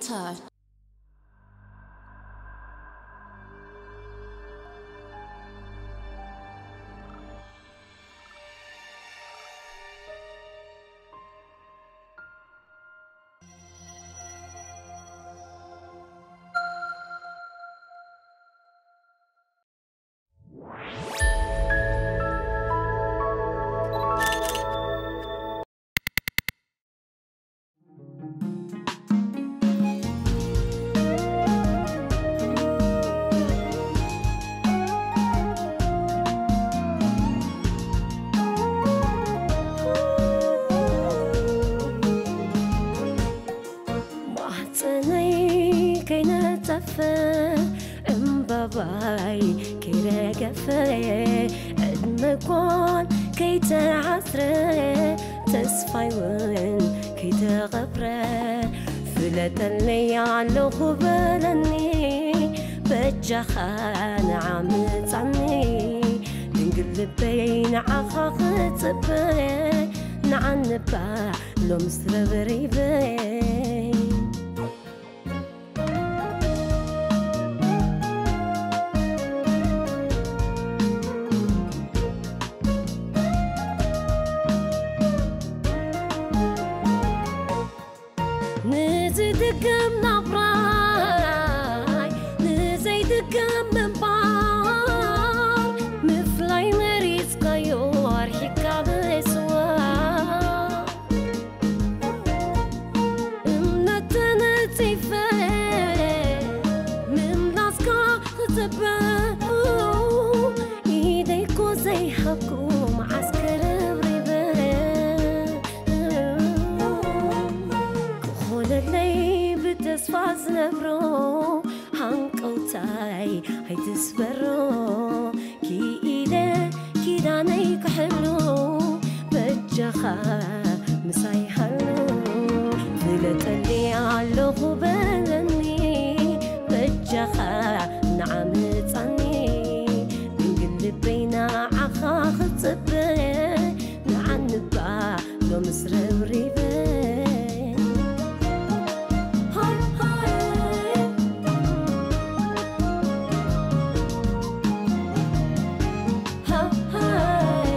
Time. ማህፀነይ ከይነፀፈ፣ ዕምባባይ ከይረገፈ፣ ዕድመ እኳን ከይተዓስረ፣ ተስፋይ እውን ከይተቐብረ፣ ፍለጠለይ ኣለኹ በለኒ፣ በጃኻ ንዓ ምጻኒ። ድንግል ልበይ ንዓኻ ክጽበ፣ ንዓንባ ሎምስ ረብሪበይ። ንዝድገም ናብራይ፣ ንዘይድገም ምንባር፣ ምፍላይ መሪጽካዮ ኣርሒቕካ ብስዋ። እምነት ተነጺፈ፣ ምምላስካ ክጽበ፣ ኢደይ እኮ ዘይሃብኩ መዓስ ክርብሪበ። ክኾነለይ ብተስፋ ዝነብሮ፣ ሃንቀውታይ ኣይትስበሮ። ክኢለ ኪዳነይ ክሕሉ፣ በጃኻ ምሳይ ሃሉ። ፍለጠኒ ኣለኹ በለኒ፣ በጃኻ ንዓ ምጻኒ። ድንግል ልበይ ንዓኻ ክጽበ፣ ንዓንባ ሎምስ ረብሪበ። ሃይ ሃይ። ሃይ ሃይ።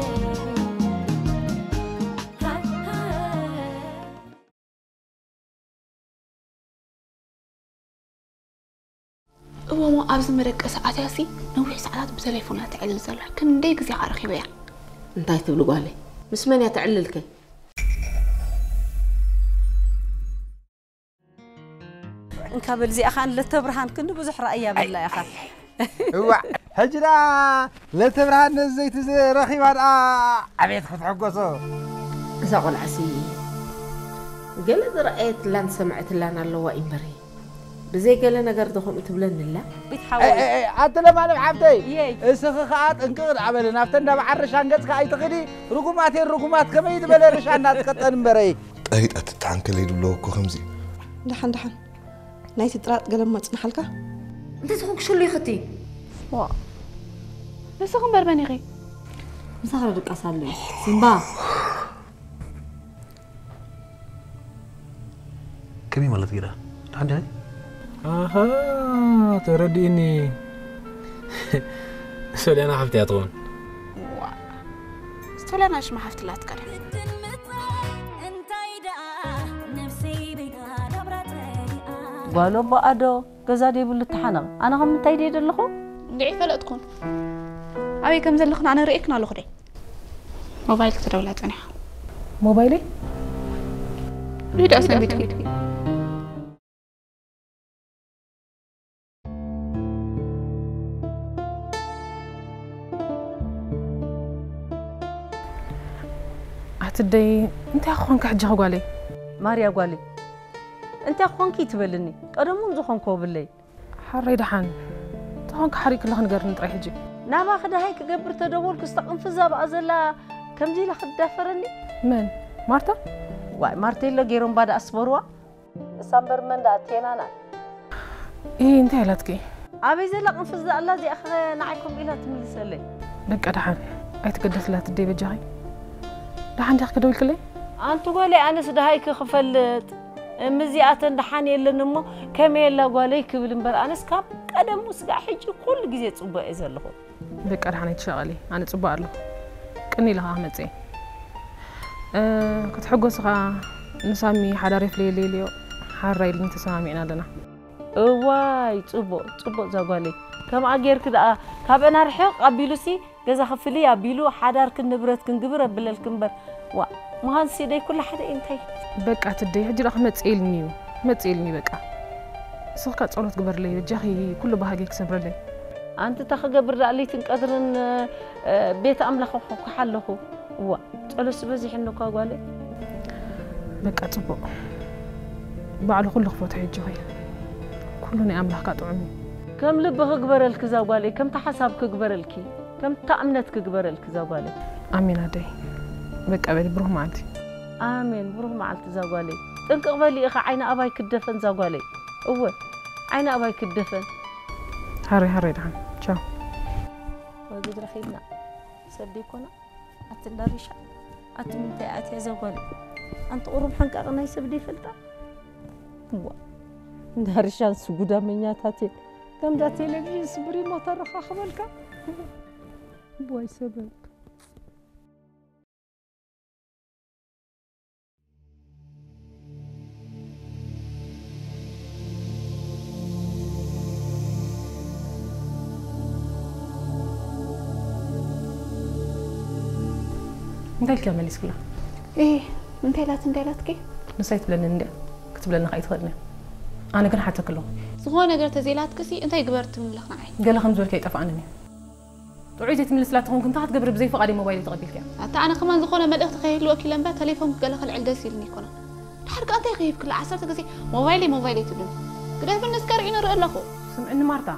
ሃይ ሃይ። እወ፣ እሞ ኣብዚ መደቀሲ ኣትያሲ ነዊሕ ሰዓታት ብተሌፎን እያ ተዕልል ዘላ። ክንደይ ግዜ ኢኻ ረኺበያ? እንታይ ትብሊ ጓለይ? ምስ መን እያ ተዕልልከ? እንካ በል እዚኣ ኸኣ ለተብርሃን ክንዲ ብዙሕ ረኣያ በላ ኢኻ። እዋእ፣ ሕጂ ደኣ ለተብርሃን ነዘይቲ ረኺባ ደኣ ኣቤት ክትሕጎሶ። እዛ ቖልዓሲ ገለ ዝረኣየትላን ዝሰምዐትላን ኣለዋ እምበሪ፣ ብዘይ ገለ ነገር ዶ ከምኡ ትብለኒ ኣላ? ቤት ሓወይ። ኣቲ ለማለም ሓፍተይ፣ የይ። እስኺ ኸኣ ጥንቅቕ ደኣ በሊ፣ ናብተን እንዳ በዓል ርሻን ገጽካ ኣይትኺዲ። ርጉማት እየን ርጉማት፣ ከመይ ዝበለ ርሻ እናትቀጠን እምበረይ። ጠሪጣ ትተሓንከለይ ድብሎ እኮ ከምዚ። ደሓን ደሓን። ናይቲ ጥራጥ ገለ መጽናሓልካ? እንታይ ዝኾንኩ ሽሉ ይኽቲ? ዋ። ንስኺ እምበር መን ኢኺ? ምሳኺ ዶ ድቃስ ኣሎ? ሲምባ። ከመይ ማለት ጌዳ? ደሓን ዲኻ? ኣሃ፣ ተረዲእኒ። ሶልያና ሓፍቲ እያ ትኸውን። ዋ። ሶልያና ሽማ ሓፍቲ ኣላትካ ድያ? ጓል ኣቦኣ ዶ ገዛ ደይብሉ ተሓነቕ። ኣነ ከም ምንታይ ደይ ደለኹ? እንድዒ ፈለጥኩን። ኣበይ ከም ዘለኽን ኣነ ርእየክን ኣለኹ ደይ? ሞባይል ክትደውላ ጸኒሓ። ሞባይለይ? ሪዳ ሰንቢት። ኣትደይ፣ እንታይ ክኾንካ ሕጂ ጓለይ? ማርያ ጓለይ፣ እንታይ ክኾንኪ ትበልኒ? ቀደም እውን ዝኾንኮ ብለይ። ሓረይ ደሓን፣ ተኾንካ ሓሪቅ ክለኽ ንገርኒ ጥራይ ሕጂ። ናባኺ ደሃይ ክገብር ተደወልኩ፣ ዝተቕንፍዛ ብኣ ዘላ ከምዚ ኢላ ክትዳፈረኒ? መን? ማርታ? ዋይ፣ ማርቴሎ ገይሮም ባዳ ኣስበርዋ። እሳ እምበር መን ደኣ ቴና ናት። ኢ፣ እንታይ ኢላትኪ? ኣበይ ዘላ ቅንፍዝ ደኣ ኣላ እዚኣ ኸ ንዓይ ከምኡ ኢላ ትምልሰለይ? በቃ ደሓን፣ ኣይትገደስላ ትደይ በጃኺ። ደሓን ዲኺ ክደውልክለይ? ኣንቲ ጓለይ፣ ኣነስ ደሃይኪ ክፈልጥ። እምዚኣተን ደሓን የለን እሞ ከመይ የላ ጓለይ ክብል እምበር፣ ኣነስ ካብ ቀደሙ ስጋዕ ሕጂ ኩሉ ግዜ ጽቡቕ እየ ዘለኹ። በቃ ደሓን ኣይትሻቐሊ፣ ኣነ ጽቡቕ ኣለኹ። ቅኒ ኢለ ኸዓ ክመጽእ እየ። እ፣ ክትሕጎሲ ኸዓ ንሳሚ ሓዳር የፍለየለይ ኢለዮ፣ ሓራይ ኢሉኒ፣ ተሰማሚዕና ኣለና። እዋይ፣ ጽቡቕ፣ ጽቡቕ እዛ ጓለይ። ከምኣ ጌርኪ ደኣ ካብአና ርሕቕ ኣቢሉሲ ገዛ ክፍሊ ኣቢሉ ሓዳርክን ንብረትክን ግብር ኣብለልክ እምበር። ዋ፣ ምዃንሲ ደይ ኩሉ ሓደ እዩ እንታይ? በቃ ትደይ፣ ሕጂ ደኣ ክመጽእ ኢልኒ እዩ። መጽእ ኢልኒ በቃ። ንስኻ ጸሎት ግበርለይ፣ በጃኺ ኩሉ ባህገይ ክሰብረለይ። ኣንቲ እታ ክገብር ደኣ ለይትን ቀትርን፣ እ፣ ቤት ኣምላኽ ክሓለኹ። እዋ፣ ጸሎትሲ በዚሕኒ እኳ ጓለይ። በቃ ጽቡቕ። ባዕሉ ኩሉ ክፈትሖ ሕጂ ኾይ። ኩሉ ናይ ኣምላኽካ ጥዑም እዩ። ከም ልቢ ክግበረልኪ እዛ ጓለይ፣ ከምታ ሓሳብ ክግበረልኪ፣ ከምታ እምነት ክግበረልኪ እዛ ጓለይ። ኣሜን ኣደይ። በቃ በሊ ብሩህ መዓልቲ። ኣሜን ብሩህ መዓልቲ እዛ ጓለይ። ጥንቅቕ በሊ ኢኻ ዓይኒ ኣባይ ክደፈን እዛ ጓለይ። እወ፣ ዓይኒ ኣባይ ክደፈን። ሃረይ ሃረይ ደሓን። ቻው። ወግድ ረኺብና። ሰብ ደይኮና። ኣቲ እንዳሪሻ፣ ኣቲ ምንታይ ኣትያ እዛ ጓል? ኣንቲ ቁሩብ ሓንቃቕ ናይ ሰብ ደይፈልጣ? እዋ፣ እንዳሪሻን ስጉዳመኛታት እየን። ከምዛ ቴሌቪዥን ስብሪ ሞተር ረኻኽበልካ። እዋይ ሰበብ። እንታይ ኢልኪያ መሊስክላ? እ፣ እንታይ ኢላት፣ እንታይ ኢላትኪ? ንሳ ኣይትብለንን እንድያ፣ ክትብለኒ ከኣ ኣይትኽእልን እያ። ኣነ ግን ሓተኪ ኣለኹ። ዝኾነ ነገር ተዘይላትክሲ እንታይ ግበር ትብሊ ኣለኽ ንዓይ? ገለ ከም ዝበልኪ ኣይጠፍኣንን እዩ። ጥዑይ ዘይትምልስላ ተኾንኪ እንታይ ክትገብሪ ብዘይ ፍቓደይ ሞባይለይ ተቐቢልክያ? ኣታ ኣነ ከማን ዝኾነ መልእኽቲ ከይህልወኪ ኢለ እምበር ተሌፎንኪ ገለ ከልዕል ደስ ኢሉኒ ኣይኮነን። ድሓር ከኣ እንታይ ከይህብክላ ዓሰርተ ግዜ ሞባይለይ ሞባይለይ ትብልኒ? ግደፍኒ እስከ ርእዩ ንርኢ ኣለኹ። ስምዕኒ ማርታ፣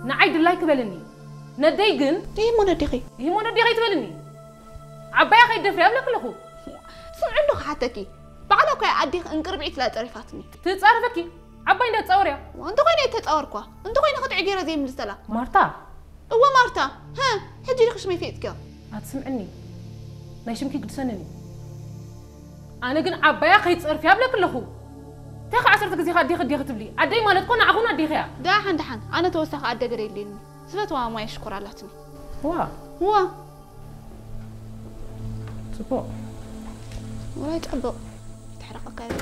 ንዓይ ድላይኪ በልኒ። ነደይ ግን ይሂሞ ነዴኺ። ይሂሞ ነዴኺ ኣይትበልኒ። ዓባያ ከይትደፍርያ እብለኪ ኣለኹ። ስምዒ እንዶ ክሓተኪ። ባዕላ እኮ እያ ኣዴኺ እንቅርቢዒት ኢላ ጸሪፋትኒ። ትጻረፈኪ? ዓባይ እንዳትጻወርያ። እንተኾይነ እየ እተጻወርኳ። እንተኾይነ ክትዒ ገይረ ዘይምልሰላ። ማርታ። እወ ማርታ። ሀ፣ ሕጂ ዲኺ ሽመይ ፈሊጥክዮ? ኣትስምዕኒ። ናይ ሽምኪ ግድሰንን እዩ። ኣነ ግን ዓባያ ከይትጸርፍያ እብለኪ ኣለኹ። እንታይ ከ ዓሰርተ ግዜ ከ ኣዴኺ ኣዴኺ ትብሊ? ኣደይ ማለት እኮ ንዓኹን ኣዴኺ እያ። ደሓን ደሓን። ኣነ ተወሳኺ ኣደ ገለ የድልየኒ። ዝፈትዋ ማይ ሽኮር ኣላትኒ። ዋ። ዋ። ጽቡቕ። ወላይ ጽቡቕ። ይትሕረቐካ እዩ።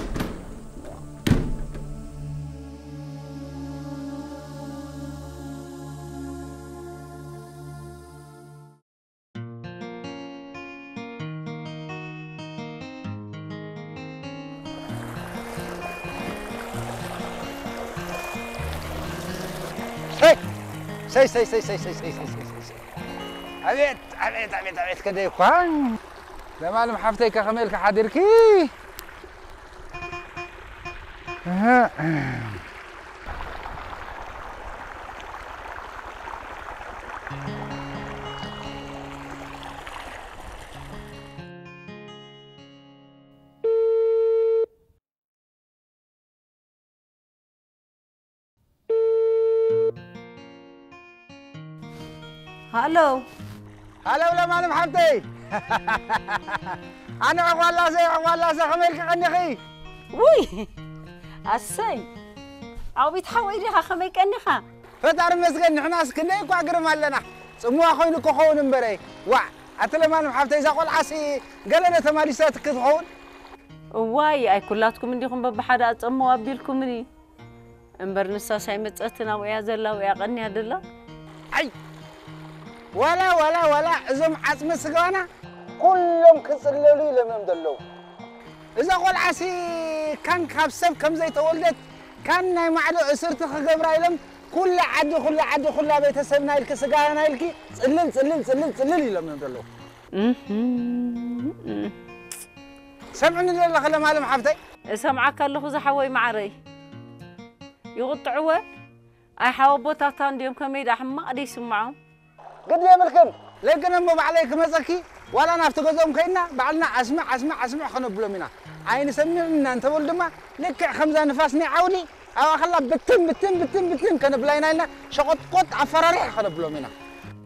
ሰይ! ሰይ፣ ሰይ፣ ሰይ። ኣቤት፣ ኣቤት፣ ኣቤት፣ ኣቤት፣ ከደይ እኳ። ለማለም ሓፍተይ፣ ከ ከመይ ኢልካ ሓዲርኪ? እህ። ሃሎ። ሃሎ ለማለም ሓብተይ። ኣነ ዕቋላሰ፣ ዕቋላሰ፣ ከመይ ኢልኪ ቀኒኺ? ውይ፣ ኣሰይ። ዓውቢት ሓወይ ዲኻ? ከመይ ቀኒኻ? ፈጣሪ መስገን፣ ንሕናስ ክንደይ እኳ ግርም ኣለና። ጽምዋ ኮይኑ ክኸውን እምበረ። ዋዕ፣ ኣቲ ለማለም ሓብተይ፣ እዛ ቆልዓሲ ገለ ዶ ተማሊሳትኪ ትኸውን? እዋይ፣ ኣይ ኩላትኩም እንዲኹም በብሓደ ኣጸምዋ ኣቢልኩምኒ። እምበር ንሳስ ኣይመጸትን፣ ኣብኡ እያ ዘላ፣ ኣብኡ እያ ቀንያ ደላ። ኣይ! ዋላ፣ ዋላ፣ ዋላ እዞም ዓጽመ ስጋዋና ኩሎም ክጽለሉ ኢሎም እዮም ዘለዉ። እዛ ቆልዓሲ ካን ካብ ሰብ ከም ዘይተወልደት፣ ካን ናይ ማዕዶ እስርቲ ክገብራ ኢሎም ኩላ ዓዲ፣ ኩላ ዓዲ፣ ኩላ ቤተሰብና ኢልኪ ስጋና ኢልኪ ጽልል፣ ጽልል፣ ጽልል፣ ጽልል ኢሎም እዮም ዘለዉ። እህም፣ እህ። ሰምዕኒ ዶ ኣለኺ ለማለም ሓፍተይ? እሰምዓካ ኣለኹ ዝሓወይ መዓረይ። ይቕጥዕወ? ኣይ ሓወቦታታ እንድዮም ከመይ ደኣ ሕማቕ ደይስምዖም? ግዲ የብልክን። ለግነ እሞ ባዕለይ ክመጸኪ፣ ዋላ ናብቲ ገዝኦም ከይድና ባዕልና ኣስምዕ፣ ኣስምዕ፣ ኣስምዕ ከነብሎም ኢና። ኣይንሰምዕን ኢና እንተበሉ ድማ ልክዕ ከምዛ ንፋስ ናይ ዓውዲ ኣብኣ ከላ ብትን፣ ብትን፣ ብትን፣ ብትን ከነብላ ኢና ኢልና ሸቖጥቆጥ ኣፈራሪሕ ከነብሎም ኢና።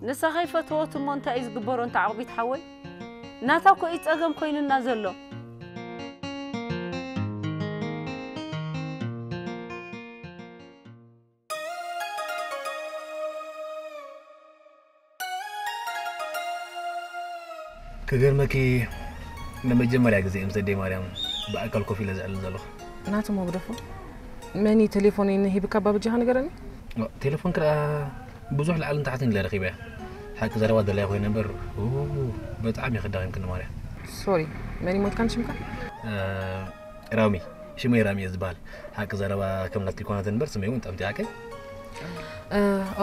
ንሳ ከይፈተወት እሞ እንታይ እዩ ዝግበሮ እንተ ዓቕቢት ሓወይ? ናታ እኮ እዩ ጸገም ኮይኑና ዘሎ። ክገርመኪ፣ ንመጀመርያ ግዜ ምስ ኣደይ ማርያም ብኣካል ኮፍ ኢለ ዘዕልል ዘለኹ። ናቱ መጉደፎ፣ መን እዩ ቴሌፎነይ ንሂብካ ባብጃኻ ንገረኒ? ቴሌፎን ክኣ ብዙሕ ላዕልን ታሕትን ኢለ ረኺበያ። ሓቂ ዘረባ ደላያ ኮይነ እምበር፣ ኡ፣ ብጣዕሚ ክዳኺም ክንማርያ። ሶሪ፣ መን ይሞትካን ሽምካ? ራሚ፣ ሽመይ ራሚ እየ ዝበሃል። ሓቂ ዘረባ ከም ናትኪ ኮናት እምበር ስመይ እውን ጠምጢ ሓቀይ።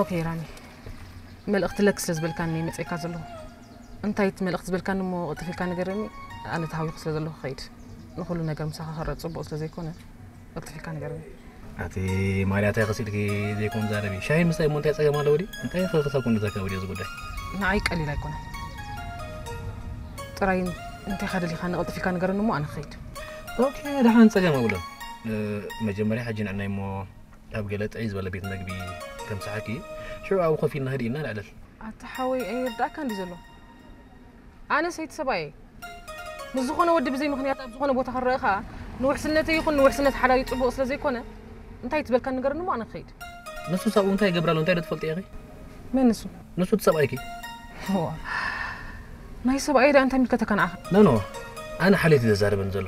ኦኬ ራሚ፣ መልእኽቲ ለክ ስለ ዝበልካኒ መፅእካ ዘለኹ። እንታይ እቲ መልእኽቲ ዝበልካኒ እሞ ቅልጥፍ ኢልካ ንገረኒ። ኣነ ተሃዊኹ ስለ ዘለኹ ክኸይድ። ንኹሉ ነገር ምሳኻ ክረእ ጽቡቕ ስለ ዘይኮነ ቅልጥፍ ኢልካ ንገረኒ። ኣቲ ማርያ፣ እንታይ ክሲልኪ ዘይኮን ዛረቢ? ሻሂ ምስታይ እሞ እንታይ ጸገም ኣለዎ ድዩ? እንታይ ክኽሳብ ኩሉ ዘካብድ እዩ እዚ ጉዳይ? ንዓይ ቀሊል ኣይኮነን። ጥራይ እንታይ ካደሊኻ ንቕልጥፍ ኢልካ ንገረኒ እሞ ኣነ ክኸይድ። ኦኬ፣ ደሓን ጸገም ኣብሎን። መጀመርያ ሕጂ ንዕናይ እሞ ኣብ ገለ ጥዕይ ዝበለ ቤት መግቢ ከምስሓኪ፣ ሽዑ ኣብኡ ኮፍ ኢልና ህድእ ኢልና ንዕልል። ኣታ ሓወይ ኣይርዳእካ እንዲ ዘሎ። ኣነ ሰይቲ ሰብኣየ ምስ ዝኾነ ወዲ ብዘይ ምኽንያት ኣብ ዝኾነ ቦታ ክረአ ኸኣ ንውሕስነተይ ይኹን ንውሕስነት ሓዳሪ ጽቡቕ ስለ ዘይኮነ እንታይ ትበልካ ንገርኒ እሞ ኣነ ክኸይድ። ንሱ ሳብኡ እንታይ ይገብር ኣሎ እንታይ ዶ ትፈልጢ ኢኺ? መን ንሱ? ንሱ እቲ ሰብኣይኪ። ዋ፣ ናይ ሰብኣየ ደኣ እንታይ ምልከተካ ንዓኻ? ኖ ኖ፣ ኣነ ሓልዮት እዩ ዘዛርበኒ ዘሎ።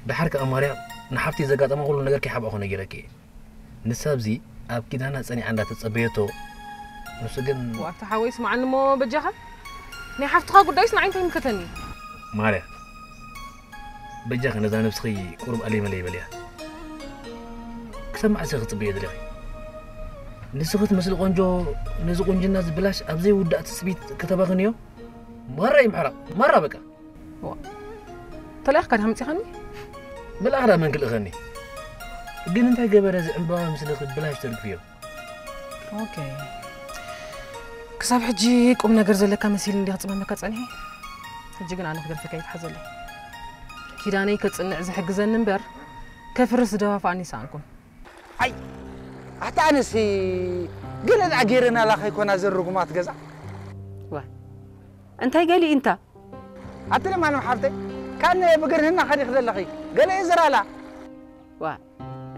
ደሓር ከኣ ማርያ ንሓፍቲ ዘጋጠማ ኩሉ ነገር ከይሓብኣኹ ነጊረኪ እየ። ንሳ ኣብዚ ኣብ ኪዳና ጸኒዓ እንዳተጸበየቶ፣ ንሱ ግን ዋታ ሓወይ ስምዓኒ እሞ በጃኻ። ናይ ሓፍትኻ ጉዳይስ ንዓይ እንታይ ይምልከተኒ? ማርያ፣ በጃኺ ነዛ ነብስኺ ቁሩብ ኣለይ መለይ በልያ። ክሳብ መዓስ ኢኺ ክትጽበዮ ደሊኺ? ንስኺ ትመስሊ ቆንጆ፣ ነዚ ቁንጅና ዝብላሽ ኣብ ዘይውዳእ ትጽቢት ከተባኽንዮ? ማራ እዩ ምሕራቕ፣ ማራ በቃ። ዋ፣ ተላኢኽካ ዲኻ መጺኻኒ? መልኣኽ ዳ መን ክልእኸኒ? ግን እንታይ ገበረ እዚ ዕምባባ ምስልኺ ብላሽ ተርግፍዮ? ኦኬ። ክሳብ ሕጂ ቁም ነገር ዘለካ መሲል እንዲኻ ክጽመመካ ጸኒሐ። ሕጂ ግን ኣነ ክገድፈካ ይትሓዘለይ። ኪዳነይ ከጽንዕ ዝሕግዘኒ እምበር፣ ከፍርስ ዝደፋፍኣኒ ይሰኣንኩን። ኣይ፣ ኣታ ኣነሲ ገለ ደኣ ገይረናላ ከይኮና ዘን ርጉማት ገዛ። ዋ፣ እንታይ ገሊኡ እንታ? ኣቲ ለማለም ሓፍተይ፣ ካን ብግርህና ከዲኺ ዘለኺ፣ ገለ እዩ ዝራላ። ዋ፣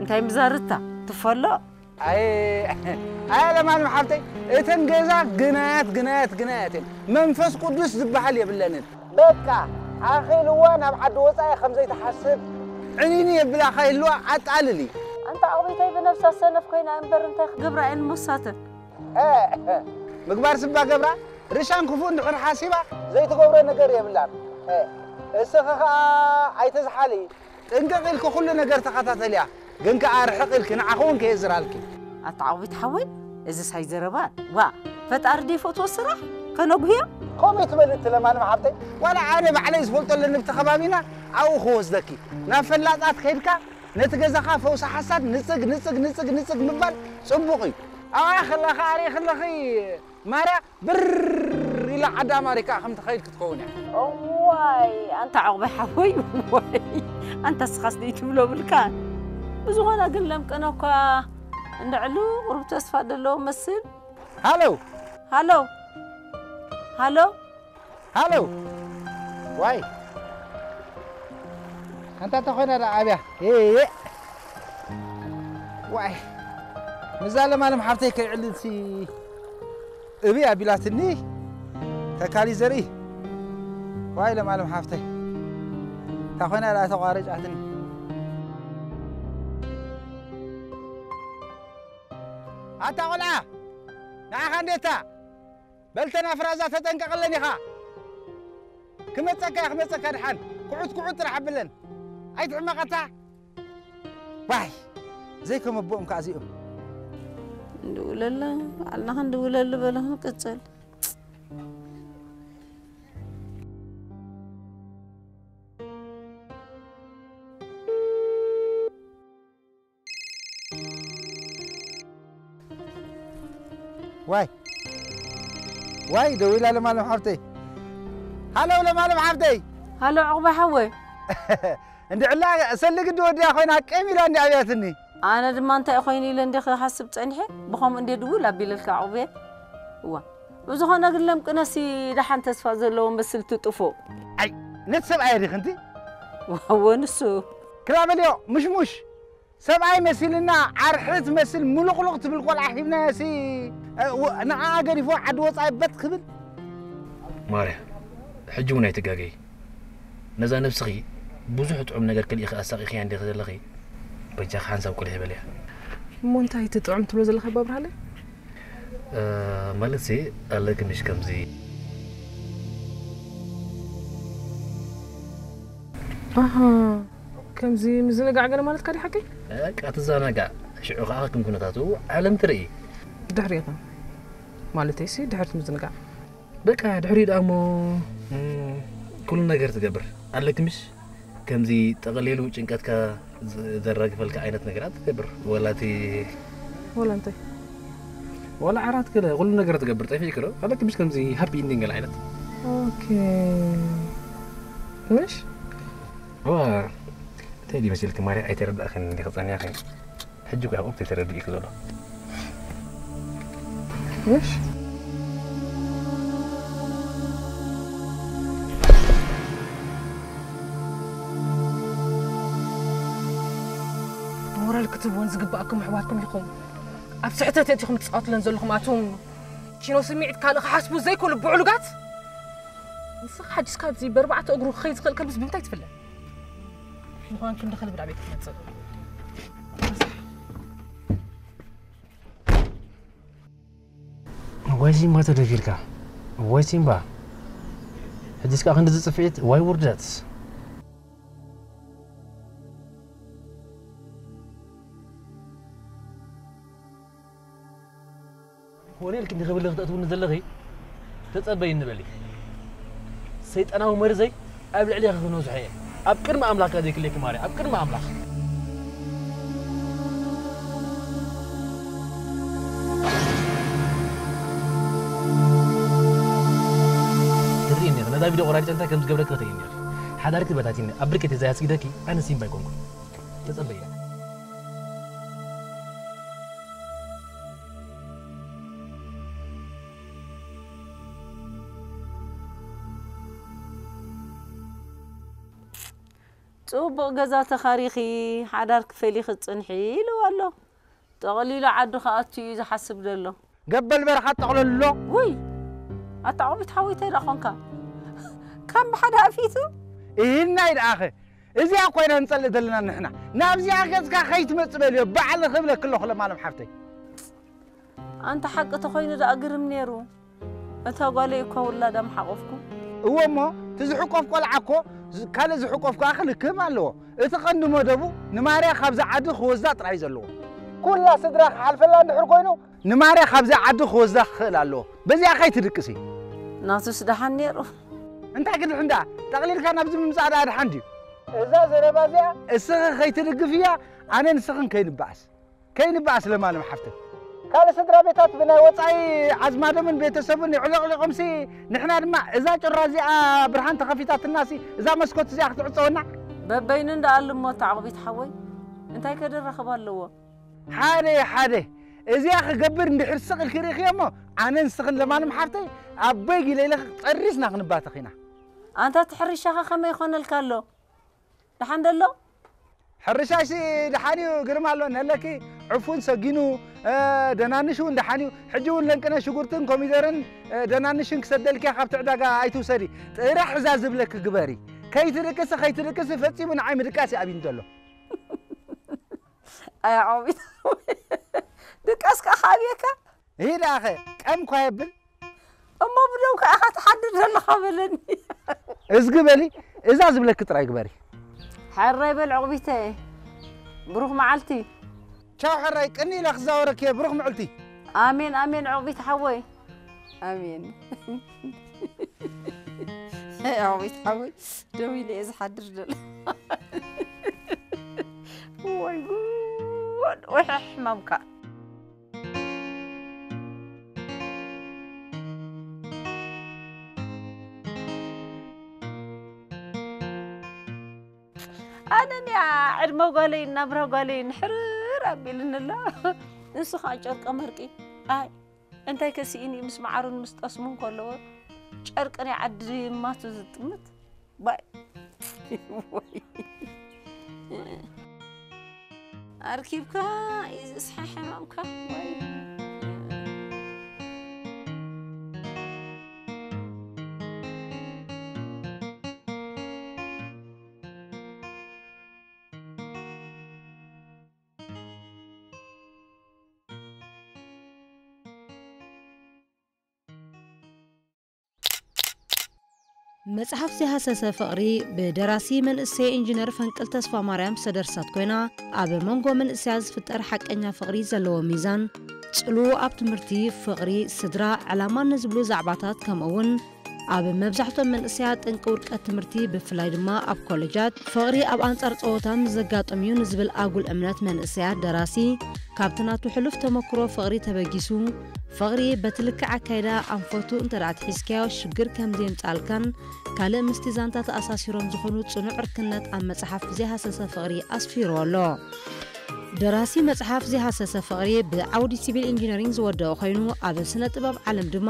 እንታይ ምዛርታ? ትፈሎ? ኣይ፣ ኣይ ለማለም ሓፍተይ፣ እተን ገዛ ግናያት፣ ግናያት፣ ግናያት እየን። መንፈስ ቅዱስ ዝበሃል የብለንን። በቃ፣ ኣኺልዋ ናብ ዓዲ ወጻኢ ከም ዘይትሓስብ፣ ዕኒኒ የብላ ከይህልዋ ኣጣልሊ። ኣንታ ኣቕቢተይ ብነብሳ ሰነፍ ኮይና እምበር እንታይ ክገብራ እየን ሞሳተን? እ፣ ምግባር ስባ ገብራ፣ ርሻን ክፉእ እንድሕር ሓሲባ ዘይትገብሮ ነገር የብላን። እ፣ እስኺ ኸኣ ኣይትዝሓሊ። ጥንቅቕ ኢልኪ ኩሉ ነገር ተኸታተልያ፣ ግን ከኣ ርሕቕ ኢልኪ ንዓኺ እውን ከየዝራልኪ። ኣታ ዓቕቢት ሓወይ፣ እዝስ ኣይዘረባን። ዋ፣ ፈጣሪ ደይፈትዎ ስራሕ ከነጉህዮ? ከምኡ ትበሊ እቲ ለማንም ሓብተይ፣ ዋላ ኣነ ባዕለይ ዝፈልጦ ኣለኒ ብቲ ከባቢና፣ ኣብኡ ክወስደኪ። ናብ ፈላጣት ከይድካ ነቲ ገዛኻ ፈውሲ ሓሳድ ንጽግ፣ ንጽግ፣ ንጽግ፣ ንጽግ ምባል ጽቡቕ እዩ። ኣብኣ ከለኻ ኣርእኺ ኣለኺ ማርያ ብር ኢላ ዓዲ ኣማሪካ ከም ትኸይድ ክትከውን እያ። እዋይ፣ ኣንታ ዓቕባይ ሓወይ፣ እዋይ፣ ኣንታ ስኻስ ደይ ትብሎ ብልካ። ብዝኾነ ግን ለምቅነ እኳ እንድዕሉ ቁሩብ ተስፋ ደለዎ መስል። ሃሎ። ሃሎ። ሃሎ። ሃሎ። ዋይ። ኣንታ ተኾይና ደኣ ኣብያ። ኤ፣ ኤ። ዋይ። ምዛ ለማለም ሓብተይ ከይዕልልሲ እብይ ኣቢላትኒ። ተካሊ ዘርኢ። ዋይ ለማለም ሓብተይ። እንታ ኾይና ደኣ ተቋረጫትኒ። ኣታ ቆልዓ። ንዓኻ እንዴታ። በልተን ኣፍራዛ ተጠንቀቕለን ኢኻ። ክመጸካ እያ፣ ክመጸካ ድሓን። ኩዑት ኩዑት ጥራሕ ኣብለን። ኣይትሕመቐታ። ዋይ፣ ዘይከመቦኦም ከኣ እዚኦም። እንድውለለ፣ ባዕልና ክንድውለሉ በለ ክንቅጽል። ዋይ። ዋይ፣ ደዊላ ለማለም ሓብተይ። ሃሎ ለማለም ሓብተይ። ሃሎ ዕቑባ ሓወይ። እንድዕላ ሰሊ ግዲ ወዲያ ኮይና ቀም ኢላ እንዲ ኣብያትኒ። ኣነ ድማ እንታይ ኮይኑ ኢለ እንዲ ክሓስብ ጸኒሐ፣ ብኸምኡ እንዲ ድውል ኣቢለልካ ዕቑበየ። እዋ። ብዝኾነ ግን ለምቅነሲ ደሓን ተስፋ ዘለዎ መስል ትጥፎ። ኣይ፣ ነቲ ሰብኣይ ዲኽንቲ? ወ-፣ ወንሱ። ክላ በልዮ፣ ምሽሙሽ። ሰብኣይ መሲልና ዓርሒ ትመስል ምሉቕሉቕ ትብል ቆልዓ ሂብናያሲ፣ እ፣ ወ-፣ ንዓኣ ገዲፎ ዓዲ ወጻኢ በጥ ክብል። ማርያ፣ ሕጂ እውን ኣይትጋገይ። ነዛ ነብስኺ ብዙሕ ጥዑም ነገር ክልኢኺ ኣሳቒኽያ እንዲኺ ዘለኺ፣ በጃኺ ሓንሳብ ቁልሕ በልያ። እሞ እንታይ እቲ ጥዑም ትብሎ ዘለኻ ባብርሃለይ? እ፣ ማለትሲ ኣለኪ ምሽ ከምዚ። ኣሃ፣ ከምዚ ምዝንጋዕ ገለ ማለትካ ድዩ ሓቀይ? በቃ ትዘናጋዕ፣ ሽዑ ኸዓ ከም ኩነታቱ ዓለም ትርኢ። ድሕሪኻ ማለተይሲ ድሕሪ እቲ ምዝንጋዕ። በቃ ድሕሪኡ ደኣ እሞ፣ እም፣ ኩሉ ነገር ትገብር ኣለኪ ምሽ? ከምዚ ጠቕሊሉ ጭንቀትካ ዝ-፣ ዘራግፈልካ ዓይነት ነገራት ትገብር። ወላ እቲ ወላ እንታይ? ወላ ዓራት ገለ ኩሉ ነገር ትገብር። ጠፊእኪ ዶ ኣለኪ ምሽ? ከምዚ ሃፒ ኢንዲንግ ገለ ዓይነት። ኦኬ። ምሽ? ዋ፣ እንታይ ድዩ መሲልኪ ማርያ? ኣይተረዳእክን እንዲኺ ጸኒሕኪ። ሕጂ እኮ ያዕቆብ ተተረዲእኪ ዘሎ። እሺ። ሞራል ክትህብዎን ዝግባኣኩም ኣሕዋትኩም ኢኹም። ኣብ ስሕተት እቲኹም ትጻወቱለን ዘለኹም ኣቱም ኪኖ ስምዒት ካልእ ክሓስቡ ዘይክእሉ ብዕሉጋት። ንስኻ ሓዲስካ ኣብዚ በርባዕተ እግሩ ክኸይድ ዝኽእል ከልብስ ብምንታይ ትፍለ? ምዃን ክንዲ ከልቢ ናብ ቤት ክትመጽእ። ወይ ሲምባ ተደፊርካ፣ ወይ ሲምባ። ሕጂስ ከኣ ክንዲ ዝጽፍዒት፣ ወይ ውርደት። ሆኔልኪ ንኽብሊ ክትእትውኒ ዘለኺ ተጸበይኒ በሊ። ሰይጣናዊ መርዘይ ኣብ ልዕሌኺ ክነዝሖ እየ። ኣብ ቅድሚ ኣምላኽካ ዘይክለኪ ማርያ፣ ኣብ ቅድሚ ኣምላኽ። ትርእይኒ ኢኺ፣ ነዛ ቪድዮ ቆራሪጸ እንታይ ከም ዝገብረኪ ክትርእይኒ ኢኺ። ሓዳርኪ በታቲኒ፣ ኣብ ብርኬት ተዘይ ኣስጊደኪ ኣነ ሲምባ ኣይኮንኩን። ተጸበያ። ጽቡቕ ገዛ ተኻሪኺ ሓዳር ክፈሊ ክትጽንሒ ኢልዎ ኣሎ። ጠቕሊሉ ዓዱ ክኣቱ እዩ ዝሓስብ ዘሎ። ገበል በረኻ ጠቕለሎ። ውይ፣ ኣታ ዖቢት ሓወይ እንታይ ደኣ ኾንካ? ካብ ብሓደ ኣፊቱ? ኢሂናይ ደኣኸ። እዚኣ ኮይና ንጸልእ ዘለና ንሕና። ናብዚኣ ገጽካ ከይትመጽእ በልዮ፣ ባዕሊ ክብለኪ ኣለኹ ለማለም ሓፍተይ። ኣንታ ሓቂ ተኾይኑ ደኣ ግርም ነይሩ። እታ ጓለይ እኳ ውላዳ ምሓቖፍኩ። እወ እሞ፣ እቲ ዝሕቆፍ ቆልዓ እኮ ዝ-፣ ካልእ ዝሕቆፍ ከኣ ክልክም ኣለዎ። እቲ ቀንዲ መደቡ ንማርያ ካብዛ ዓዲ ክወስዳ ጥራይ ዘለዎ። ኩላ ስድራ ክሓልፈላ እንድሕር ኮይኑ፣ ንማርያ ካብዛ ዓዲ ክወስዳ ክኽእል ኣለዎ። በዚኣ ከይትድቅሲ። ናቱስ ደሓን ነይሩ። እንታይ ክድሕን ደኣ? ጠቕሊልካ ናብዚ ምምጻእ ደኣ ድሓን ድዩ? እዛ ዘረባ እዚኣ እስኺ ከይትድግፍያ፣ ኣነ ንስኽን ከይንበኣስ። ከይንበኣስ ለማለም ሓፍተይ። ካልእ ስድራ ቤታት ብናይ ወጻኢ ኣዝማዶምን ቤተሰቡን ይዕለቕሊቖምሲ፣ ንሕና ድማ እዛ ጭራ እዚኣ ብርሃን ተኸፊታትልናሲ፣ እዛ መስኮት እዚኣ ክትዕጸወና? በበይኑ እንዳኣሉ እሞ ተዓቕቢት ሓወይ፣ እንታይ ከደራኽብ ኣለዎ? ሓደ ሓደ እዚኣ ክገብር እንድሕር ስቕ ኢልኪ ርኢኽዮ እሞ፣ ኣነ ንስኽን ለማለም ሓፍተይ ኣቦይ ጊለ ኢለ ጸሪስና ክንባተኽ ኢና። ኣንታ እቲ ሕርሻኻ ከመይ ይኾነልካ ኣሎ? ደሓን ደሎ? ሕርሻይሲ ደሓን እዩ ግርም ኣሎ፣ ነለኪ ዕፉን ሰጊኑ፣ እ፣ ደናንሽ እውን ደሓን እዩ። ሕጂ እውን ለንቅነ ሽጉርትን ኮሚደርን፣ እ፣ ደናንሽን ክሰደልኪያ ካብቲ ዕዳጋ ኣይትውሰዲ። ጥራሕ እዛ ዝብለኪ ግበሪ። ከይትድቅሲ፣ ከይትድቅሲ ፈጺሙ ንዓይ ምድቃስ እዩ ኣብዩኒ ዘሎ። ኣያ ዖቢት። ድቃስ ከኣ ከኣብየካ? ይሄ ደኣኸ ቀም እኳ የብል። እሞ ብደም ከኣ ኢኻ ትሓድር ዘለኻ በለኒ። እዝጊ በሊ፣ እዛ ዝብለኪ ጥራይ ግበሪ። ሕራይ በል ዑቕቢተይ። ብሩኽ መዓልቲ። ቻው ሕራይ፣ ቅኒ ኢለ ክዛወረኪ እየ። ብሩኽ ምዕልቲ። ኣሜን፣ ኣሜን ዑቕቢት ሓወይ። ኣሜን። ዑቕቢት ሓወይ፣ ደው ኢለ እየ ዝሓድር ዘሎ። ወይ ጉድ፣ ወይ ሕማምካ። ኣነንያ ዕድመ ጓለይን ናብራ ጓለይን ሕርር ኣቢልኒ ኣሎ። ንሱ ኸዓ ጨርቀ መርቂ። ኣይ፣ እንታይ ከስኢኒ ምስ መዓሩን ምስ ጠስሙን ከለዎ ጨርቂ ናይ ዓዲ ማቱ ዝጥምት። ባይ። ወይ። ኣርኪብካ እዩ ዝስሓ ሕማምካ። ወይ። መጽሓፍ ዘይሃሰሰ ፍቕሪ ብደራሲ መንእሰይ ኢንጂነር ፈንቅል ተስፋ ማርያም ዝተደርሰት ኮይና፣ ኣብ መንጎ መንእሰያት ዝፍጠር ሓቀኛ ፍቕሪ ዘለዎ ሚዛን፣ ጽልዎ ኣብ ትምህርቲ፣ ፍቕሪ፣ ስድራ፣ ዕላማን ንዝብሉ ዛዕባታት፣ ከምኡ እውን ኣብ መብዛሕትኦም መንእሰያት ጠንቂ ውድቀት ትምህርቲ፣ ብፍላይ ድማ ኣብ ኮሌጃት፣ ፍቕሪ ኣብ ኣንጻር ጸወታ ምስ ዘጋጥም እዩ ንዝብል ኣጉል እምነት መንእሰያት፣ ደራሲ ካብቲ ናቱ ሕሉፍ ተመክሮ ፍቕሪ ተበጊሱ፣ ፍቕሪ በቲ ልክዕ ኣካይዳ ኣንፈቱ እንተ ደኣ ኣትሒዝካዮ ሽግር ከም ዘየምጽኣልካን ካልእ ምስቲ ዛንታ ተኣሳሲሮም ዝኾኑ ጽኑዕ ዕርክነት ኣብ መጽሓፍ ዘይሃሰሰ ፍቕሪ ኣስፊርዎ ኣሎ። ደራሲ መጽሓፍ ዘይሃሰሰ ፍቕሪ ብዓውዲ ሲቪል ኢንጂነሪንግ ዝወደኦ ኮይኑ፣ ኣብ ስነ ጥበብ ዓለም ድማ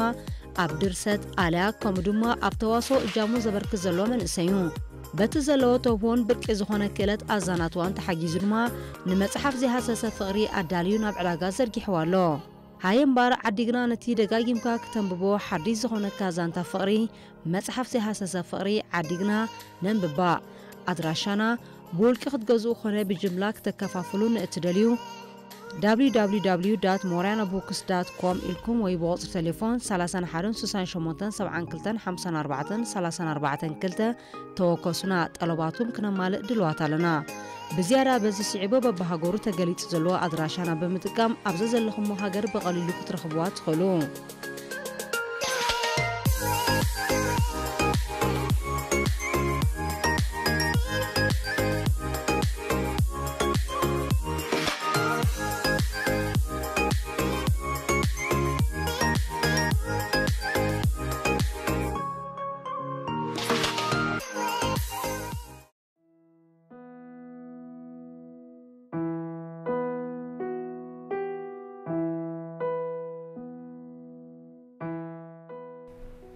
ኣብ ድርሰት፣ ኣልያ ከምኡ ድማ ኣብ ተዋስኦ እጃሙ ዘበርክት ዘሎ መንእሰይ እዩ። በቲ ዘለዎ ተውህቦን ብርቂ ዝኾነ ክእለት ኣዛናትዋን ተሓጊዙ ድማ ንመጽሓፍ ዘይሃሰሰ ፍቕሪ ኣዳልዩ ናብ ዕዳጋ ዘርጊሕዋ ኣሎ። ሃየ እምበኣር ዓዲግና ነቲ ደጋጊምካ ክተንብቦ ሓዲሽ ዝኾነካ ዛንታ ፍቕሪ መጽሓፍ ዘይሃሰሰ ፍቕሪ ዓዲግና ነንብባ። ኣድራሻና ብውልቂ ክትገዝኡ ኮነ ብጅምላ ክተከፋፍሉ ንእትደልዩ www.morianabooks.com ኢልኩም ወይ ብቁጽሪ ቴሌፎን ሰላሳን ሓደን ስሳን ሸሞንተን ሰብዓን ክልተን ሓምሳን ኣርባዕተን ሰላሳን ኣርባዕተን ክልተ ተወከሱና። ጠለባትኩም ክነማልእ ድልዋት ኣለና። ብዝያዳ በዚ ስዒቡ በብሃገሩ ተገሊጹ ዘለዎ ኣድራሻና ብምጥቃም ኣብ ዘዘለኹሞ ሃገር ብቐሊሉ ክትረኽብዋ ትኽእሉ።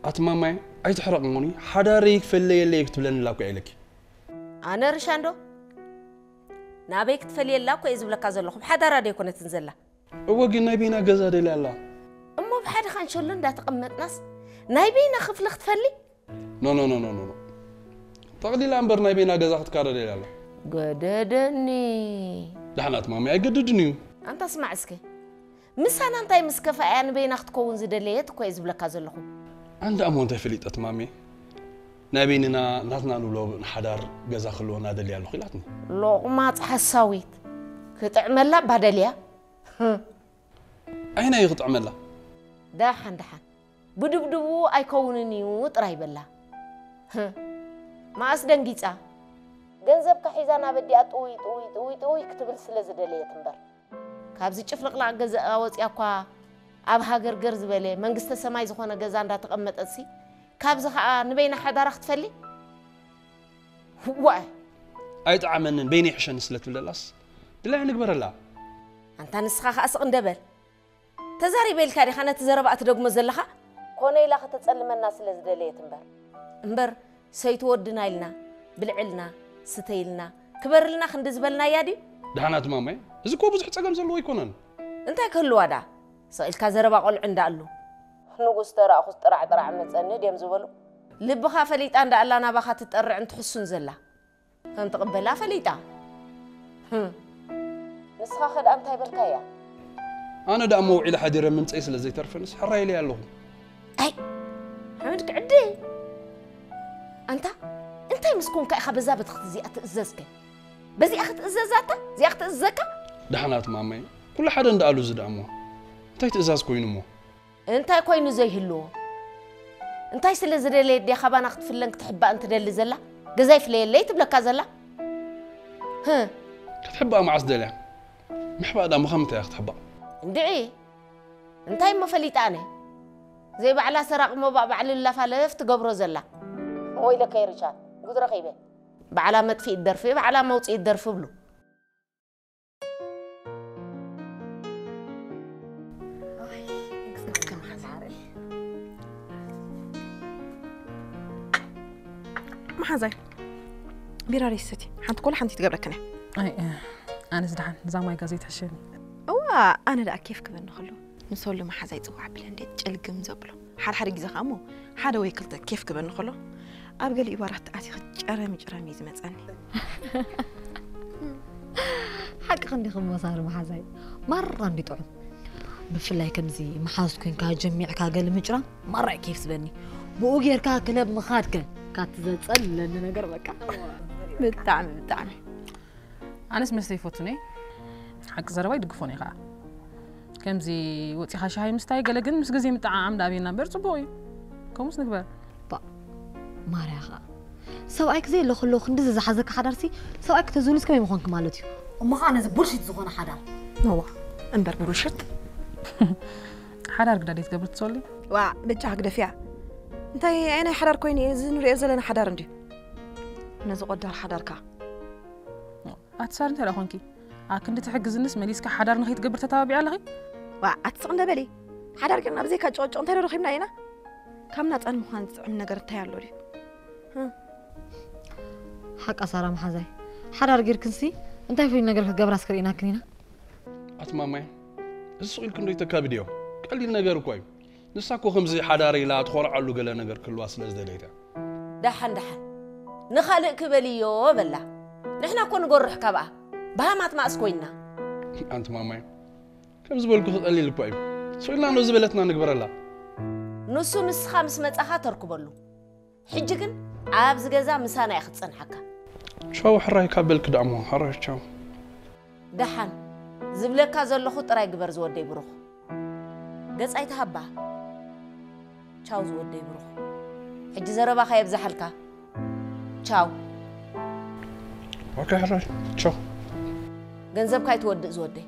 ኣቲ ማማይ ኣይትሕረቕ እሞኒ፣ ሓዳረይ ክፈለየለይ ክትብለኒ ላኩ ኢለኪ። ኣነ ርሻንዶ ናበይ ክትፈልየላ እኮ እየ ዝብለካ ዘለኹ። ብሓዳራ ዶ ኣይኮነትን ዘላ? እወ፣ ግን ናይ በይና ገዛ ደልያ ኣላ። እሞ ብሓደ ካንሸሎ እንዳተቐመጥናስ ናይ በይና ክፍሊ ክትፈሊ? ኖ፣ ኖ፣ ኖ፣ ኖ፣ ኖ፣ ኖ። ጠቕሊላ እምበር ናይ በይና ገዛ ክትካረ ደልያ ኣላ። ገደደኒ። ዳሕናት ማሚ ኣይገድድን እዩ። ኣንታ ስማዕ እስከ። ምሳና እንታይ ምስ ከፋእያ ንበይና ክትከውን ዝደለየት እኮ እየ ዝብለካ ዘለኹ። ኣንዳ እሞ እንታይ ፈሊጠት ማሚ? ናይ በይንና ናትና ንብሎ ንሓዳር ገዛ ክህልወና ደልያ ኣለኹ ኢላትኒ። ሎቕማጽ ሓሳዊት። ክጥዕመላ ባደልያ። ኣይና እዩ ክጥዕመላ። ደሓን ደሓን። ብድብድቡ ኣይከውንን እዩ ጥራይ በላ። ህም። መኣስ ደንጊጻ? ገንዘብካ ሒዛ ናብ ኣዲኣ ጥውይ፣ ጥውይ፣ ጥውይ፣ ጥውይ ክትብል ስለ ዝደለየት እምበር። ካብዚ ጭፍልቕላቕ ገዛኣ ወጺኣ እኳ ኣብ ሃገር ገር ዝበለ መንግስተ ሰማይ ዝኾነ ገዛ እንዳተቐመጠትሲ፣ ካብዚ ኸኣ ንበይና ሓዳራ ክትፈሊ? ዋይ! ኣይጠዓመንን፣ በይነይ ይሕሸኒ ስለ ትብለላስ፣ ድላያ ንግበረላ። ኣንታ ንስኻ ኸኣ ስቕ እንደ በል። ተዛሪበ ኢልካ ዲኻ ነቲ ዘረባኣ ትደግሞ ዘለኻ? ኮነ ኢላ ከተጸልመና ስለ ዝደለየት እምበር። እምበር፣ ሰይቲ ወድና ኢልና፣ ብልዕልና፣ ስተይልና፣ ክበርልና ክንዲ ዝበልናያ ድዩ? ደሓናት ማማይ፣ እዚ እኮ ብዙሕ ጸገም ዘለዎ ኣይኮነን። እንታይ ክህልዋ ደኣ? ስቕ ኢልካ ዘረባ ቆልዑ እንዳኣሉ። ንጉስ ተራእኹስ ጥራዕ ጥራዕ መጸኒ ድዮም ዝበሉ? ልብኻ ፈሊጣ እንዳኣላ ናባኻ ትጠርዕን ትሕሱን ዘላ። ከም ትቕበላ ፈሊጣ። ህም። ንስኻ ከ ደኣ እንታይ በልካያ? ኣነ ደኣ እሞ ውዒለ ሓዲረ ምምጸይ ስለ ዘይተርፈንስ ሕራይ ኢለያ ኣለኹ። ኣይ፣ ሓመድ ክዕደ። ኣንታ፣ እንታይ ምስ ኮንካ ኢኻ በዛ በትኽቲ እዚኣ ትእዘዝከ? በዚኣ ክትእዘዛ ኣታ? እዚኣ ክትእዘዘካ? ደሓናት ማመይ፣ ኩሉ ሓደ እንዳኣሉ እዚ ደኣ እሞ። እንታይ ትእዛዝ ኮይኑ እሞ? እንታይ ኮይኑ ዘይህልዎ? እንታይ ስለ ዝደለየት ድያ ካባና ክትፍለን ክትሕባእ እንትደሊ ዘላ? ገዛይ ፍለየለይ ትብለካ ዘላ? ህህ። ክትሕባእ መዓስ ደልያ? ምሕባእ ደኣ ምኻም እንታይ እያ ክትሕባእ? እንድዒ። እንታይ እሞ ፈሊጣ ኣነ? ዘይባዕላ ሰራቕ ሞባእ ባዕሉ ላፋለፍ ትገብሮ ዘላ። ወይለከይ ሪቻርድ፣ ጉድ ረኺበ። ባዕላ መጥፊኢት ደርፊ፣ ባዕላ መውጽኢት ደርፊ ብሉ። መሓዛይ፣ ቢራ ደይሰቲ ሓንቲ ኮላ ሓንቲ ትገብረክን እያ። ኣይ፣ ኣነስ ደሓን እዛ ማይ ጋዘይ ትሕሸኒ። እዋ፣ ኣነ ደኣ ኬፍ ክበኒ ከሎ ንሶሎ መሓዛይ ጽዋዕ ብለ እንዴት ጨልግም ዘብሎ። ሓደ ሓደ ግዜ ከኣ እሞ ሓደ ወይ ክልተ ኬፍ ክበኒ ከሎ ኣብ ገሊኡ ባራት ኣቲኺ ጨረሚ ጨረሚ እዩ ዝመጸኒ። ሓቂ ክንዲ ክመሳሪ መሓዛይ ማራ እንዲ ጥዑም። ብፍላይ ከምዚ መሓዝ ኮንካ ጀሚዕካ ገለ ምጭራ ማራ እዩ ኬፍ ዝበኒ። ብኡ ጌርካ ክለብ ምኻድከ ካቲ ዘጸልለኒ ነገር በቃ። ብጣዕሚ ብጣዕሚ። ኣነስ መስተ ይፈቱን እየ። ሓቂ ዘረባ ይድግፎን እየ ከዓ። ከምዚ ወፂኻ ሻሂ ምስታይ ገለ ግን ምስ ግዜ ምጥዓዓም ዳኣበየና እምበር ፅቡቕ እዩ። ከምኡስ ንግበር። ባ ማርያ ከዓ ሰብኣይክ ዘየለ ከሎ ክንድዚ ዝሓዘካ ሓዳርሲ ሰብኣይክ ተዝብሉስ ከመይ ምኾንክ ማለት እዩ። እሞ ከዓ ነዚ ቡልሽት ዝኾነ ሓዳር። ነዋ እምበር ቡልሽት። ሓዳር ግዳ ደይ ትገብር ትሰሊ። ዋ በጃ ግደፍያ። እንታይ ኣይናይ ሓዳር ኮይኑ እዩ እዚ ንሪኦ ዘለና ሓዳር እንድዩ። ነዚ ቆዳር ሓዳርካ። ኣትሳር እንታይ ደኣ ኮንኪ? ኣክንዲ ትሕግዝንስ መሊስካ ሓዳር ንኸይትገብር ተተባቢዕ ኣለኺ? ዋ ኣትስቕ እንደበሊ። ሓዳር ጌርና ብዘይካ ጭቕጭቕ እንታይ ዶ ረኺብና ኢና? ካብ ናጻን ምዃን ዝጥዕም ነገር እንታይ ኣሎ ድዩ? ሓቃ ሳራ መሓዛይ ሓዳር ጌርክንሲ እንታይ ፍሉይ ነገር ክትገብራ እስክርኢናክን ኢና። ኣቲ ማማይ፣ እዚ ስቕ ኢልክን ዶ ይተካብድዮ? ቀሊል ነገር እኳ እዩ። ንሳ እኮ ከምዚ ሓዳር ኢላ ትኾርዓሉ ገለ ነገር ክህልዋ ስለ ዝደለየት እያ። ደሓን ደሓን ንኻልእ ክበልዮ በላ። ንሕና እኮ ንጎርሕ ካብኣ። ባሃማት ማእስ ኮይንና። ኣንቲ ማማይ፣ ከም ዝበልኩ ክቐሊል እኳ እዩ። ስቕ ኢልና ኖ ዝበለትና ንግበረላ። ንሱ ንስኻ ምስ መጻኻ ተርክበሉ። ሕጂ ግን ኣብዚ ገዛ ምሳና እያ ክትጸንሓካ። ቻው ሕራይ ካብ በልክ ደኣሞ፣ ሕራይ ቻው። ደሓን ዝብለካ ዘለኹ ጥራይ ግበር ዝወደይ ብሩኽ። ገጻይ ተሃባ። ቻው ዝወደይ ብሩኽ። ሕጂ ዘረባኻ የብዛሓልካ። ቻው። ኦኬ፣ ሕራይ ቻው። ገንዘብካ ኣይትወድእ ዝወደይ።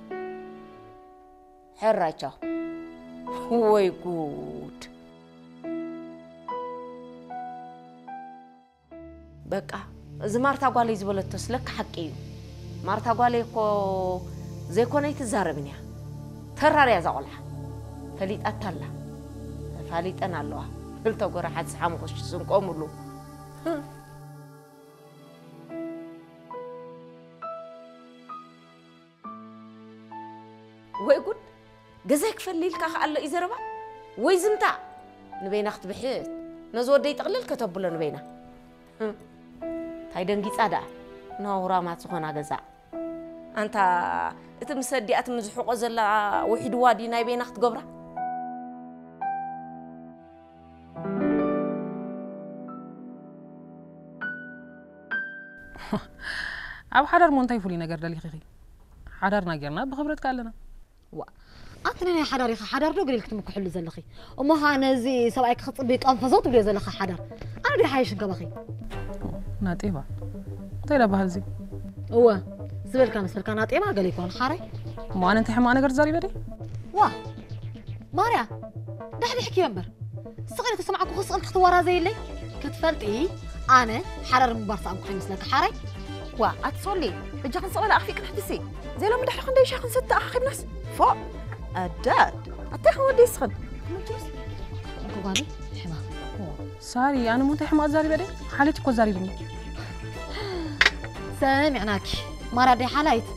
ሕራይ ቻው። ወይ ጉድ። በቃ፣ እዚ ማርታ ጓለይ ዝበለቶስ ለካ ሓቂ እዩ። ማርታ ጓለይ እኮ ዘይኮነይ ትዛረብን እያ። ተራርያ እዛ ቆልዓ። ፈሊጣታ ኣላ። ተፋሊጠን ኣለዋ። ክልተ ጎራሓት ዝሓምኹሽ ዝስንቆምሉ። ወይ ጉድ! ገዛይ ክፈሊ ኢልካ ከኣ ኣሎ እዩ ዘረባ? ወይ ዝምታ! ንበይና ክትብሕት፣ ነዚ ወደይ ጥቕልል ከተብሎ ንበይና። ህም። እንታይ ደንጊጻ ደኣ? ናውራማት ዝኾና ገዛ። ኣንታ፣ እቲ ምስ ኣዲኣ ትምዝሕቆ ዘላ ውሒድዋ ድዩ ናይ በይና ክትገብራ? ኣብ ሓዳር ሞ እንታይ ፍሉይ ነገር ደሊኺኺ? ሓዳርና ጌርና ብኽብረት ከኣ ኣለና። ዋ፣ ኣንቲ ናይ ሓዳር ኢኻ፣ ሓዳር ዶ ገሊል ክትምክሕሉ ዘለኺ? እሞ ኸኣ ነዚ ሰብኣይ ክጽቢ ቀንፈዞ ትብልዮ ዘለኻ ሓዳር። ኣነ ድየ ሓይሽ እንከባኺ? ናጤባ። እንታይ ደኣ በሃል እዚ? እወ፣ ዝበልካ መሰልካ ናጤባ ገለ ይኮን ሓራይ? እሞ ኣነ እንታይ ሕማቕ ነገር ተዛሪበ ድየ? ዋ፣ ማርያ፣ ዳሕዲሕኪዮ እምበር። ስቕ ኢልኪ ዝሰማዕኩ ክስቕ ኢልኪ ክትወራዘይለይ? ክትፈልጢ፣ ኣነ ሓዳር ምግባር ሰኣንኩ ከይመስለኪ ሓራይ? ዋ፣ ኣቲ ሶሊ፣ በጃኽን ስቕ በላ ኣኽፊእክን ሕትሲ። ዘይ ሎሚ ድሕሪ ክንደይ ሻሂ ክንሰቲ ተኣኻኺብናስ? ፎእ! ኣዳድ! ኣታይ ኸን ወደይ ስኽን? ምንትስ? እንኮ ጓለይ፣ ሕማቕ። ሳሪ፣ ኣነ ሞ እንታይ ሕማቕ ዛሪበ ደይ? ሓለይቲ እኮ ዛሪብኒ። ሰሚዕናኪ። ማራ ደይ ሓላይት?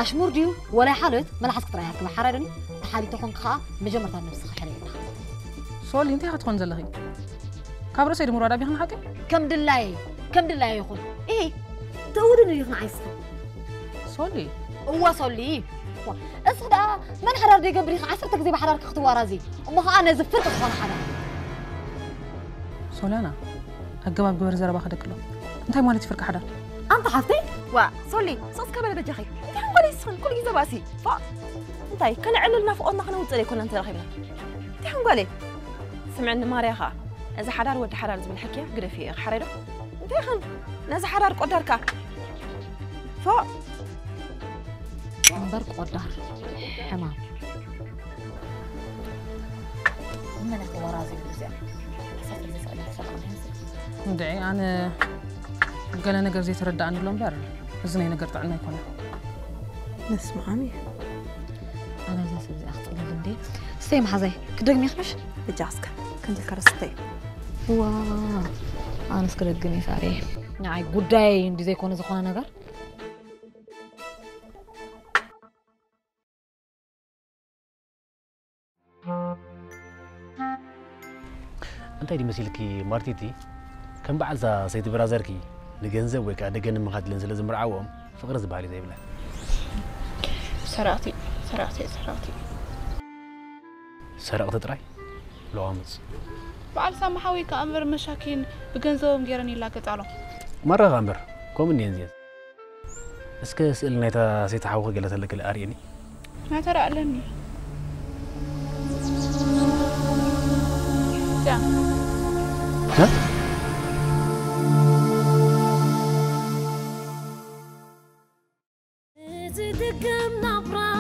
ኣሽሙር ድዩ? ወላይ ሓልዮት? መልሓስኪ ጥራይ ሃብኪ፣ ሓራይ ዶኒ? ተሓሊቶ ኾንኪ ኸኣ መጀመርታ ነብስኺ ሕረይ ኢኻ። ሶሊ፣ እንታይ ኢኻ ትኾን ዘለኺ? ካብ ርእሰይ ድምሮ ዳቢኺ ንሓቂ? ከም ድላየ፣ ከም ድላየ ይኹን። ኢሂ፣ ትእውድኒ ዲኺ ንዓይ እስኺ? ሶሊ። እወ ሶሊ። ዋ፣ እስኺ ደኣ መን ሓዳር ዘይገብር ኢኺ ዓሰርተ ግዜ ብሓዳርኪ ክትዋራዚ? እሞ ኸኣ ነዚ ፍርቂ ዝኾነ ሓዳር። ሶልያና፣ ኣገባብ ግበር ዘረባኺ ደቅሎ። እንታይ ማለት እዩ ፍርቂ ሓዳር? ኣንታ ሓፍተይ? ዋ፣ ሶሊ፣ ስቕ እስከ በለ በጃኺ። እንታይ ሓንጎለይ እስኽን ኩሉ ግዜ ባእሲ። ፋእ። እንታይ፣ ከነዕልል ናፍቖትና ክነውጽእ ዘይኮና እንተረኺብና። እንታይ ሓንጎለይ? ስምዕኒ ማርያ ኸኣ፣ እዚ ሓዳር ወዲ ሓዳር ዝብል ሕክያ ግደፍዮ ኢኺ ሓራይ ዶ? እንታይ ኸን ነዚ ሓዳር ቆዳርካ? ፎእ። እምበር ቆዳር ሕማም። መን እኮ ወራዚ እዩ እዚኣ? ሓሳብ ዘይሰኣለ ሰላም ይህንስ። እንድዒ፣ ኣነ ገለ ነገር ዘይተረድኣኒ ኣሎ እምበር፣ እዚ ናይ ነገር ጥዕና ኣይኮነን። መስምዓም እዩ። ኣነ እዛ ሰብ እዚኣ ክጥልል እንዴ? ስተይ መሓዛይ፣ ክደግም ይኽምሽ? እጃ እስከ፣ ከምዚ ከረስተይ። ዋ፣ ኣነስ ክደግም እየ ሳሪ። ንዓይ ጉዳይ እንዲ ዘይኮነ ዝኾነ ነገር። እንታይ ድዩ መሲልኪ ማርቲቲ? ከም በዓልታ ሰይቲ ብራዘርኪ ንገንዘብ ወይ ከዓ ደገ ንምኻት ኢለን ስለ ዝምርዓወኦም ፍቕሪ ዝበሃል እዩ ዘይብለን። ሰረቕቲ፣ ሰረቕቲ፣ ሰረቕቲ። ሰረቕቲ ጥራይ? ለዋምፅ። በዓል ሳማ ሓወይ ከኣ እምበር መሻኪን ብገንዘቦም ገይረን ይላገጻ ኣሎ። ማራኻ እምበር፣ ከምኡ እንድየን እዚኣን። እስከ ስእሊ ናይታ ሰይቲ ሓውኺ ገለ ተለክል ኣርእየኒ። ናተራ ኣለኒ። እዚኣ። እ? ንዝድገም ናብራይ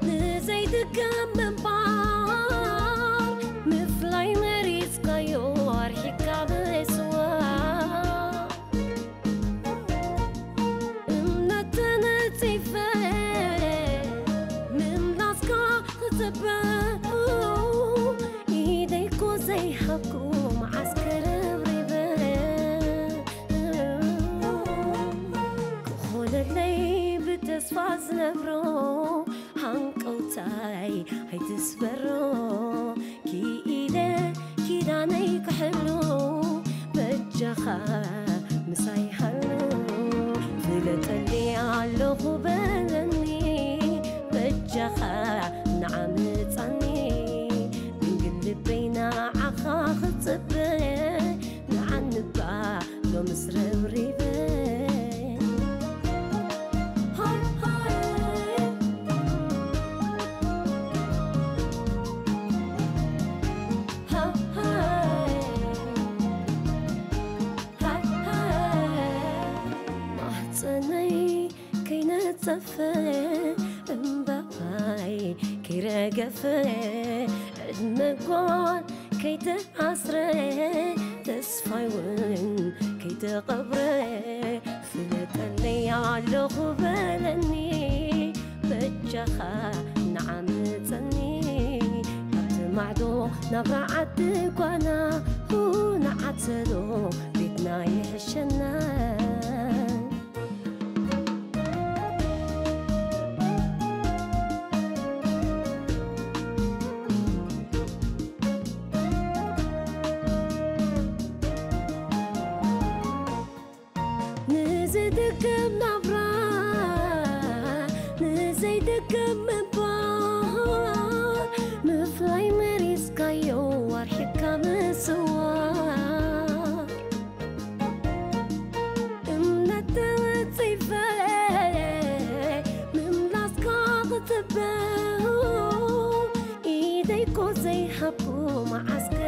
ንዘይድገም ምንባር፣ ምፍላይ መሪጽካዮ ኣርሒቕካ ምስዋር። እምነት ተነጺፈ ምምላስካ ክጽበ፣ ኢደይኮ ዘይሃብኩ መዓስ ክርብሪበ። ክኾነለይ ብተስፋ ዝነብሮ ሃንቀውታይ ኣይትስበሮ። ክኢለ ኪዳነይ ክሕሉ በጃኻ ምሳይ ሃሉ። ፍለጠኒ ኣለኹ በለኒ በጃኻ ንዓምጻኒ። ድንግል ልበይ ንዓኻ ክጽበ ንዓንባ ሎምስ ረብሪበ። ሃይ ሃይ። ሃይ ሃይ። ሃይ ሃይ። ማህጸነይ ከይነጸፈ እምባይ ከይረገፈ ዕድመ ጓል ከይተኣስረ ተስፋይ እውን ከይተቐብረ ፍለጠለይ ኣለኹ በለኒ በጃኻ ንዓምፀኒ ካብቲ ማዕዶ ናብራ ዓዲ ጓና ንዓተሎ ቤትና ይሕሸና። ንዝድገም ናብራ ንዘይድገም ምባል ምፍላይ መሪጽካዮ ኣርሒቕካ ምስዋር እምነት ተወጺፈ ምምላስካ ክጽበ ኢደይኮ ዘይሃብኩ መዓስካ